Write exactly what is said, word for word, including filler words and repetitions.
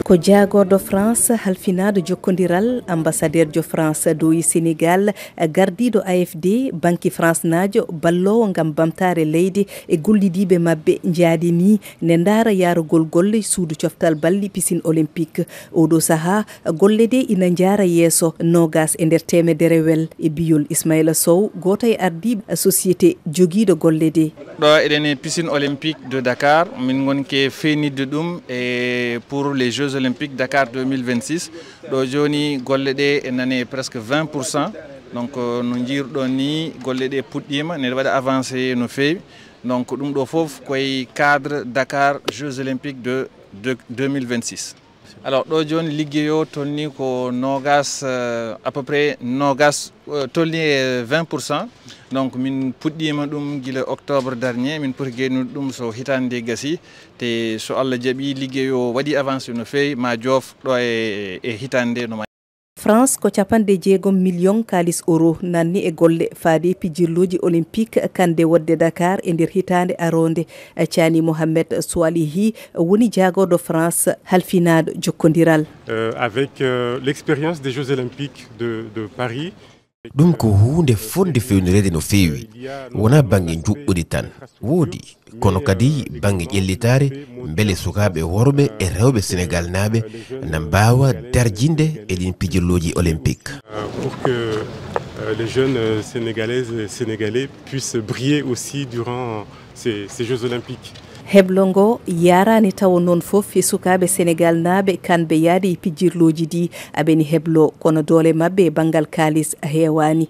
Ko jaagorɗo France halfinaaɗo jokkondiral, ambassadeerjo France dowi Sénégal, gardiiɗo A F D, banki France naajo, balloowo ngam bamtaare leydi e gollidiiɓe maɓɓe njaadi nii ne ndaara yaarugol golle suudu coftal balli piscine olympique. Oɗo sahaa, golle ɗe ina njaara yeeso noogas e nder teemedere wel e biyol Ismaila Sow, gooto e ardiiɓe société jogiiɗo golle ɗe. Ɗo eɗen e piscine olympique de Dakar, min ngonke feenidde ɗum e pour les Jeux Olympiques Dakar deux mille vingt-six. Ɗo jooni golle ɗe e nane presque vingt pour cent. Donc, euh, no njiiruɗon ni, golle ɗe puɗɗiima, ne waɗa avancé no feewi. Donc, ɗum ɗo fof koye cadre Dakar Jeux Olympiques de, de deux mille vingt-six. Alors, ɗo jooni liggey o tolni ko noogas, euh, à peu près noogas, euh, tolni e vingt pour cent. Donc, min puɗɗiima ɗum gila octobre dernier, min poti gaynude ɗum so hitaande nde gasi. Te so Allah jaɓi, liggey o waɗi avancé no feewi, ma joof ɗo e, e hitaande nde no ma. France ko capanɗe jeegom million kaalis euro nanni e golle faade pijirlooji olympique kannde wonde Dakar e nder hitaande aroonde. Thiani Mohamed Soilihi woni jaagorɗo France halfinaaɗo jokkondiral. Euh, avec, euh, l'expérience des Jeux Olympiques de, de Paris. Ɗum ko huunde fotnde fewnireede no feewi. Wonaa bannge njuɓɓudi tan woodi, kono kadi bannge ƴellitaare, mbele sukaaɓe worɓe e rewɓe Senegaalnaaɓe na mbaawa darjinde e ɗiin pijirlooji olympique. Euh, pour que, euh, les jeunes, euh, Sénégalaises et Sénégalais puissent briller aussi durant ces, ces Jeux Olympiques. Heblo ngo yaaraani tawo noon fof e sukaaɓe Senegaalnaaɓe kanɓe yahde e pijirlooji ɗi. Aɓeni heblo, kono doole maɓɓe e banngal kaalis heewaani.